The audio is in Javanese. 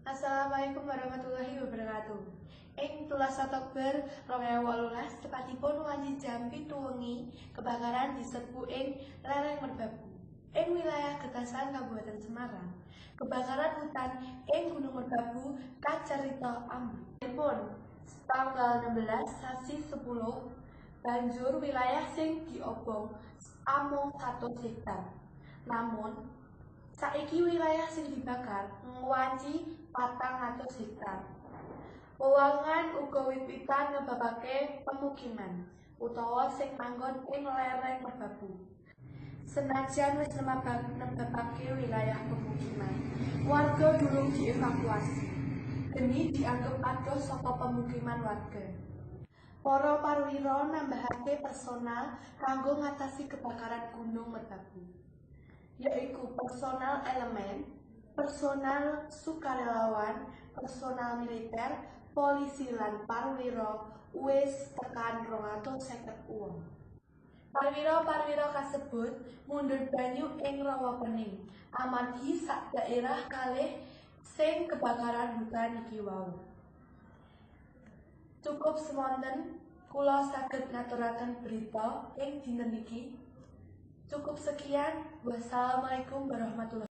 Assalamualaikum warahmatullahi wabarakatuh. Ing 13 Oktober 2018, tepatipun wanci jam 7 wengi, kebakaran diserbu ing lereng Merbabu. Ing wilayah Getasan, Kabupaten Semarang, kebakaran hutan ing Gunung Merbabu kacarita ambruk. Pun tanggal 16 sasi 10 banjur wilayah sing diobong amung 100 hektar. Namun saiki wilayah sing dibakar ngwanci 400 hektar. Wewangunan uga wit-witan ngebabake pemukiman utawa sing manggon ing lereng Merbabu. Senajan wis nebabake wilayah pemukiman, warga durung dievakuasi. Geni dianggep adoh saka pemukiman warga. Para parwira nambahake personal kanggo ngatasi kebakaran Gunung Merbabu, yaiku personal elemen, personal sukarelawan, personal militer, polisi lan parwira wis tekan 250 wong. Parwira-parwira kasebut mundhut banyu ing Rawa Pening amargi sak daerah kalih sing kebakaran hutan iki wau. Cukup semonten kula saged ngaturaken berita ing dinten iki. Cukup sekian. Wassalamualaikum warahmatullahi.